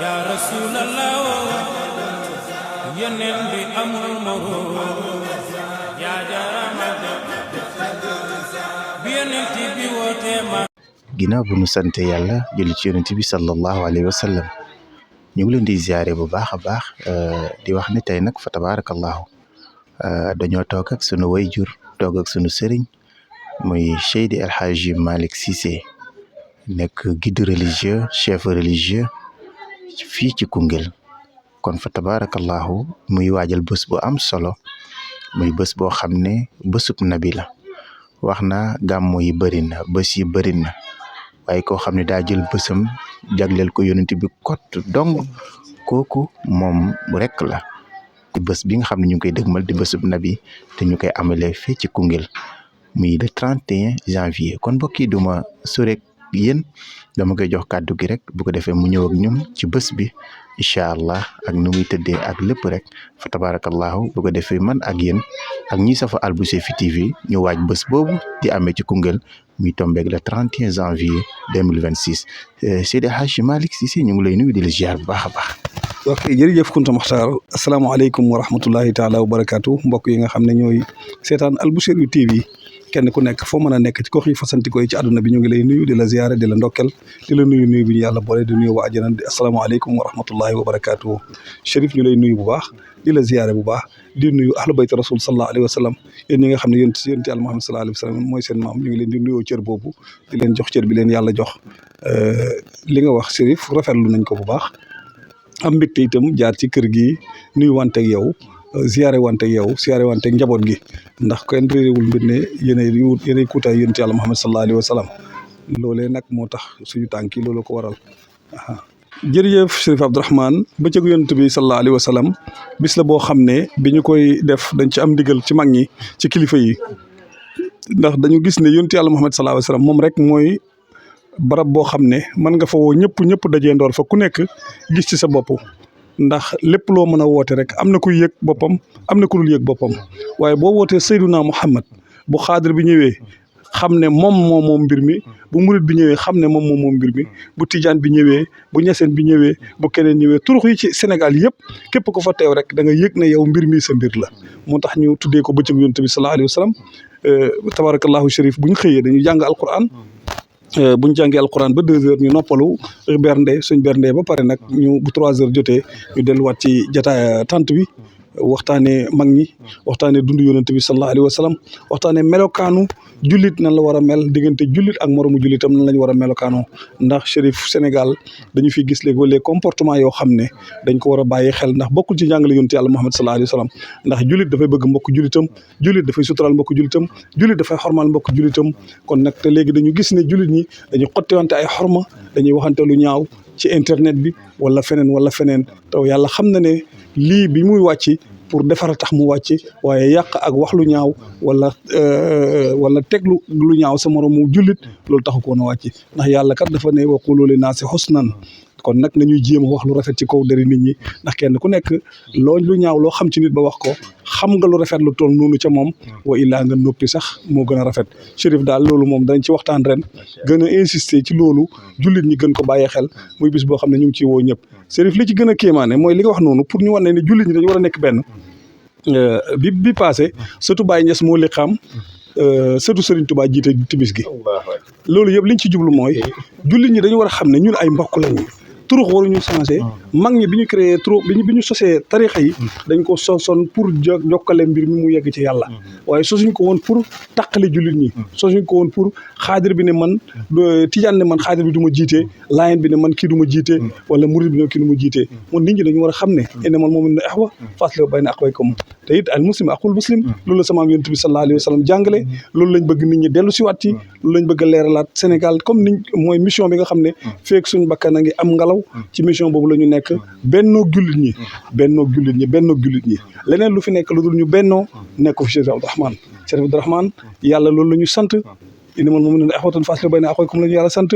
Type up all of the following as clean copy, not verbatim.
ya rasulallah yonent bi amul moroom ya jaramata bi yonent bi woote ma. ginnaaw bu nu sante yàlla julli ci yonent bi sallallahu alayhi wa sallam ñu ngi leen di ziare bu baax a baax di wax ne tey nag fa tabarakallahu dañoo toog ak sunu wayjur toog ak sunu sëriñ muy Seydi El Hadji Malick Cissé nekk guide religieux chef religieux fii ci Koungheul kon fa tabarakallahu muy waajal bés bu am solo muy bés boo xam ne bésub nabi la wax na gàmmu yi bëri na bés yi bëri na waaye koo xam ne daa jël bésam jagleel ko yonent bi kott dong kooku moom rek la bés bi nga xam ne ñu ngi koy dëgmal di bésub nabi te ñu koy amalee fii ci Koungheul muy le 31 janvier kon mbokk yi duma sorek yéen dama koy jox kàddu gi rek bu ko defee mu ñëw ak ñun ci bés bi incha allah ak nu muy tëddee ak lépp rek fa tabarakallahu bu ko defee man ak yéen ak ñi safa Alboucheyfi TV ñu waaj bés boobu di amee ci Koungheul muy tombeeg le 31 janvier 2026 Seydi Hadji Malick Cissé ñu ngi lay nuyu di la ziar bu baax a baax. ok jërëjëf Kounta Makhtar asalaamaaleykum wa rahmatullahi taala wa barakaatu mbokk yi nga xam ne ñooy seetaan Alboucheyfi TV kenn ku nekk foo mën a nekk ci gox yi fasantikoo yi ci àdduna bi ñu ngi lay nuyu di la ziare di la ndokkel di la nuyu bi ñu yàlla boole di nuyu waa àjjana di asalaamaaleykum wa rahmatullahi wa barakaatu Chérif ñu lay nuyu bu baax di la ziare bu baax di nuyu ahlu bayt rasul sallallahu alayhi wa sallam yéen ñi nga xam ne yonent yàlla Muhammad sallallahu alayhi wa sallam mooy seen maam ñu ngi leen di nuyoo cër boobu di leen jox cër bi leen yàlla jox li nga wax Chérif rafetlu nañ ko bu baax am mbégte itam jaar ci kër gi nuyu wante ak yow ziare wante njaboot gi ndax kenn réerewul mbir ne yéenay kuutaay yonent yàlla Muhammad sallallahu alayhi wa sallam loolee nag moo tax suñu tànk yi loolu ko waral jërëjëf Chérif Abdourahmane bëccëgu yonent bi sallallahu alayhi wa sallam bis la boo xam ne bi ñu koy def dañ ci am ndigal ci mag ñi ci kilifa yi ndax dañu gis ne yonent yàlla Muhammad sallallahu alayhi wa sallam moom rek mooy barab boo xam ne mën nga fa woo ñëpp dajee ndoor fa ku nekk gis ci sa bopp ndax lépp loo mën a woote rek am na kuy yëg boppam am na ku dul yëg boppam waaye boo wootee Seyduna Muhammad bu xaadir bi ñëwee xam ne moom mbir mi bu murit bi ñëwee xam ne moom mbir mi bu tijaan bi ñëwee bu ñeseen bi ñëwee bu keneen ñëwee turux yi ci Sénégal yëpp képp ko fa teew rek da nga yëg ne yow mbir mi sa mbir la moo tax ñu tuddee ko bëccëgu yonent bi sallallahu alayhi wa sallam tabarakallahu Chérif bu ñu xëyee dañuy jàng alquran bu ñu jàngee alquran ba 2 heures ñu noppalu suñ bernde ba pare nag ñu bu 3 heures jotee ñu delluwaat ci jataay tant bi waxtaanee mag ñi waxtaanee dund yonent bi sallallahu alayhi wa sallam waxtaanee melokaanu jullit nan la war a mel diggante jullit ak moromu jullitam nan la ñu war a melokaanoo ndax Chérif Sénégal dañu fi gis léegi comportement yoo xam ne dañ ko war a bàyyi xel ndax bokkul ci njàngale yonent yàlla Muhammad sallallahu alayhi wa sallam ndax jullit dafay bëgg mbokk jullitam jullit dafay sutural mbokk jullitam jullit dafay xormal mbokk jullitam kon nag te léegi dañu gis ne jullit ñi dañuy xottiwante ay xorma dañuy waxante lu ñaaw ci internet bi wala feneen taw yàlla xam na ne lii bi muy wàcc pour defar tax mu wàcc waaye yàq ak wax lu ñaaw wala teg lu ñaaw sa moromu jullit loolu taxu ko woon a wàcc ndax yàlla kat dafa ne wa qulu li naasi husnan kon nag nañuy jéem a wax lu rafet ci kaw dari nit ñi ndax kenn ku nekk lu ñaaw loo xam ci nit ba wax ko xam nga lu rafet lu toll noonu ca moom wa illaa nga noppi sax moo gën a rafet Chérif daal loolu moom dañ ci waxtaan ren gën a insister ci loolu jullit ñi gën ko bàyyee xel muy bis boo xam ne ñu ngi ciy woo ñëpp Chérif li ci gën a kéemaane mooy li nga wax noonu pour ñu wane ne jullit ñi dañu war a nekk benn bi passé surtout Baye Niass moo li xam surtout Serigne Touba jiite tibis gi loolu yëpp liñ ci jublu mooy jullit ñi dañu war a xam ne ñun ay mbokk lañu turux waruñu changé mag ñi bi ñu créé turux bi ñu sosee tarixa yi dañ ko sosoon pour jokkale mbir mi mu yegg ci yàlla waaye sosuñ ko woon pour taqale jullit ñi sosuñ ko woon pour xaadir bi ne man tijaan ne man xaadir bi du ma jiitee laayeen bi ne man kii du ma jiitee wala murid bi ne kii du ma jiitee moom nit ñi dañu war a xam ne innamal mu'minuuna ixwa faslihu bayna axawaykum te it al muslim aqul muslim loolu la sama yonent bi sallallahu alayhi wa sallam jàngale loolu lañ bëgg nit ñi dellu si waat ci loolu lañ bëgg a leeralaat Sénégal comme niñ mooy mission bi nga xam ne feek suñ bakkan a ngi am ngalaw ci mission boobu la ñu nekk bennoog jullit ñi leneen lu fi nekk lu dul ñu bennoo nekk fi Chérif Abdourahmane yàlla loolu la ñu sant innamal mu'minuuna ixwatun faslihu bayna axawaykum la ñu yàlla sant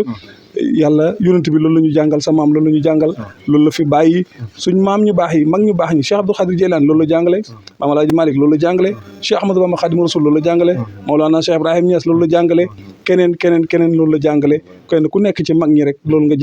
yàlla yonent bi loolu la ñu jàngal sa maam loolu la ñu jàngal loolu la fi bàyyi suñ maam ñu baax yi mag ñu baax ñi Cheikh Abdou Khadir Jeylaan loolu la jàngale Maam Alaaji Malick loolu la jàngale Cheikh Ahmadou Bamba Khadimu Rasul loolu la jàngale Maolana Cheikh Ibrahim Niass loolu la jàngale keneen loolu la jàngale kenn ku nekk ci mag ñi rek loolu nga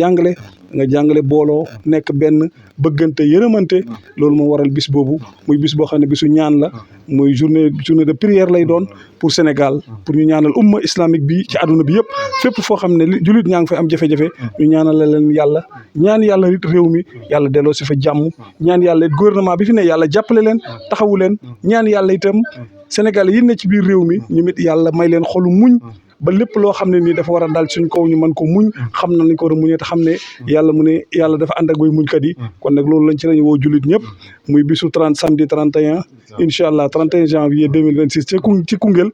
jàngale booloo nekk benn bëggante yërëmante loolu moo waral bis boobu muy bis boo xam ne bisu ñaan la muy journée de prière lay doon pour Sénégal pour ñu ñaanal umma islamique bi ci àdduna bi yëpp fépp foo xam ne jullit ñaa ngi fay am jafe-jafe ñu ñaanal leen yàlla ñaan yàlla it réew mi yàlla delloo si fa jàmm ñaan yàlla it gouvernement bi fi ne yàlla jàppale leen taxawu leen ñaan yàlla itam Sénégal yi ne ci biir réew mi ñu mit yàlla may leen xolu muñ ba lépp loo xam ne nii dafa war a dal suñ kaw ñu mën ko muñ xam na nañ ko war a muñee te xam ne yàlla mu ne yàlla dafa ànd ak way muñkat yi kon nag loolu lañ ci lañu woo jullit ñëpp muy bisu samedi 31 incha allah 31 janvier 2026 ci Koungheul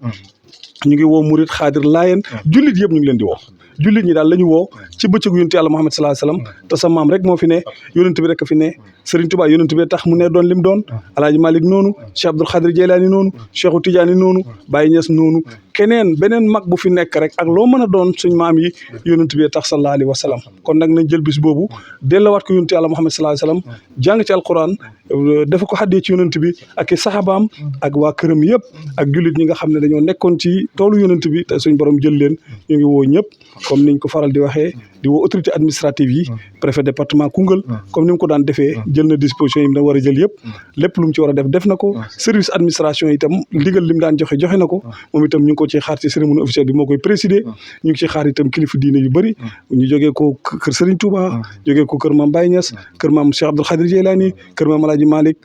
ñu ngi woo murit xaadir laayeen jullit yëpp ñu ngi leen di woo jullit ñi daal la ñu woo ci bëccëgu yonent yàlla Muhammad sallallahu alayhi wasallam te sa maam rek moo fi ne yonent bi rek fi ne Serigne Touba yonent bi tax mu ne doon lim doon Alaaji Malik noonu Cheikh Abdoul Khadir Jeylaani noonu Cheikhu Tidiane noonu Baye Niass noonu keneen beneen mag bu fi nekk rek ak loo mën a doon suñ maam yi yonent bi tax sallallahu alayhi wasallam kon nag nañ jël bis boobu delluwaat ko yonent yàlla Muhammad sallallahu alayhi wasallam jàng ci alquran dafa ko xaddee ci yonent bi ak i saxabaam ak waa këram yëpp ak jullit ñi nga xam ne dañoo nekkoon ci toolu yonent bi te suñ borom jël leen ñu ngi woo ñëpp comme niñ ko faral di waxee di woo autorité administrative yi préfet département Koungheul comme ni mu ko daan defee jël na disposition yi mu war a jël yëpp lépp lu mu ci war a def na ko service administration itam ndigal li mu daan joxe na ko moom itam ñu ngi ko ci xaar ci cérémonie officielle bi moo koy présider ñu ngi ci xaar itam kilifa diine yu bëri ñu jógee ko kër Serigne Touba jógee ko kër maam Baye Niass kër maam Cheikh Abdoul Khadir Jeylaani kër maam Alaaji Malik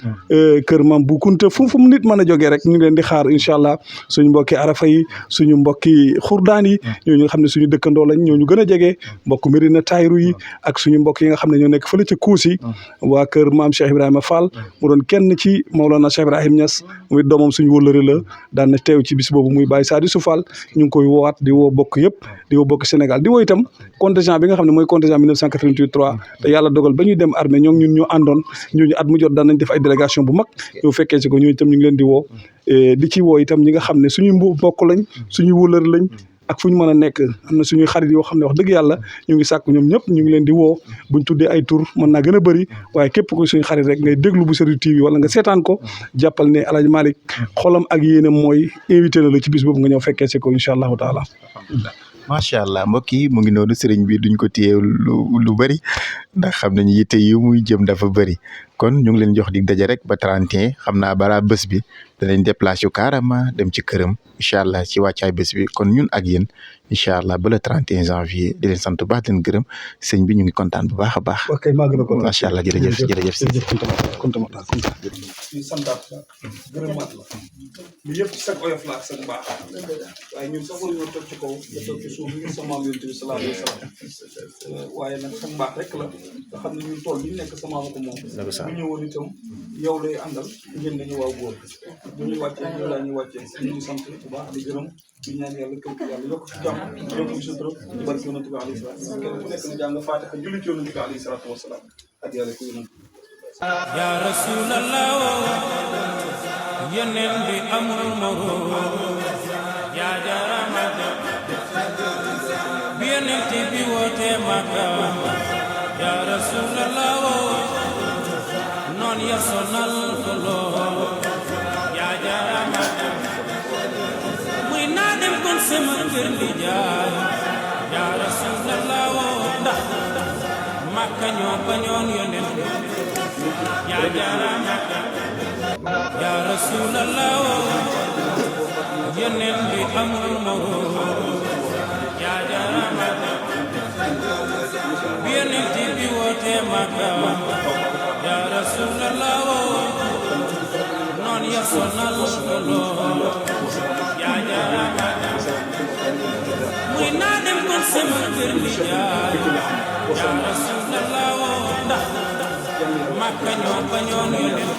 kër maam Bu Kunta fu mu nit mën a jógee rek ñu ngi leen di xaar incha allah suñu mbokki arafa yi suñu mbokki xurdaan yi ñooñu nga xam ne suñu dëkkandoo lañ ñooñu gën a jege mbokk Medina Tayru yi ak suñu mbokk yi nga xam ne ñoo nekk fële ca Kuusi waa kër maam Cheikh Ibrahima Fall mu doon kenn ci Maolana Cheikh Ibrahim Niass muy doomam suñu wëllëre la daan na teew ci bis boobu muy Baye Sadisou Fall ñu ngi koy woowaat di woo bokk yëpp di woo bokk Sénégal di woo itam contingent bi nga xam ne mooy contingent 1988 te yàlla dogal ba ñuy dem armée ñoom ñun ñoo àndoon ñooñu at mu jot daan nañ def ay délégation bu mag ñoo fekkee si ko ñooñu itam ñu ngi leen di woo di ci woo itam ñi nga xam ne suñu mbokk lañ suñu wëllëre lañ ak fu ñu mën a nekk am na suñuy xarit yoo xam ne wax dëgg yàlla ñu ngi sàkk ñoom ñëpp ñu ngi leen di woo buñ tuddee ay tur mën naa gën a bëri waaye képp ko suñu xarit rek ngay déglu Bichri TV wala nga seetaan ko jàppal ne Alaaji Malick xolam ak yéenam mooy invité na la ci bis boobu nga ñëw fekkee si ko incha allahu taala. macha allah mbokk yi mu ngi noonu sëriñ bi duñ ko téye lu bëri ndax xam nañu yitte yi muy jëm dafa bëri kon ñu ngi leen jox dig daje rek ba 31 xam naa balaa bés bi danañ déplacé yu carrément dem ci këram incha allah ci wàccaay bés bi kon ñun ak yéen incha allah ba le 31 janvier di leen sant bu baax di leen gërëm sëñ bi ñu ngi kontaan bu baax a baax. ok maa gën a kontaan macha allah jërëjëf ñu santaat la gërëmaat la li yëpp ci sag oyof la ak sag baax waaye ñun sax ñoo toog ci kaw nga toog ci suuf ngir sa maam yonent bi sallallahu alayhi wa sallam waaye nag sag baax rek la nga xam ne ñun tool bi ñu nekk sa maam ko moom bu ñëwoon itam yow lay àndal ngeen nañu waaw góor bu ñuy wàccee yow laa ñuy wàccee ñu ngi sant bu baax di gërëm di ñaan yàlla kër yàlla yokk ci jàmm yokk ci sutura ci barke yonent bi alayhi salaatu kenn ku nekk na jàng Faatiha julli ci yonent bi alayhi salaatu wasalaam ak yàlla ko yonent ya rasulallah yonent bi amul moroom yaa jaramata bi yonent bi woote Makka ya rasulallah noon ya sonal ko lool yaa jaramata muy naa dem kon sama kër li jaay ya rasulallah ndax Makka ñoo bañoon yonent ya jaramata ya rasulallah yonent bi amul moroom ya jaramata bi yonent bi woote Makka ya rasulallah noon ya sonal ko lool ya jaramata muy naa dem kon sama kër li jaay ya rasulallah ndax Makka ñoo bañoon yonent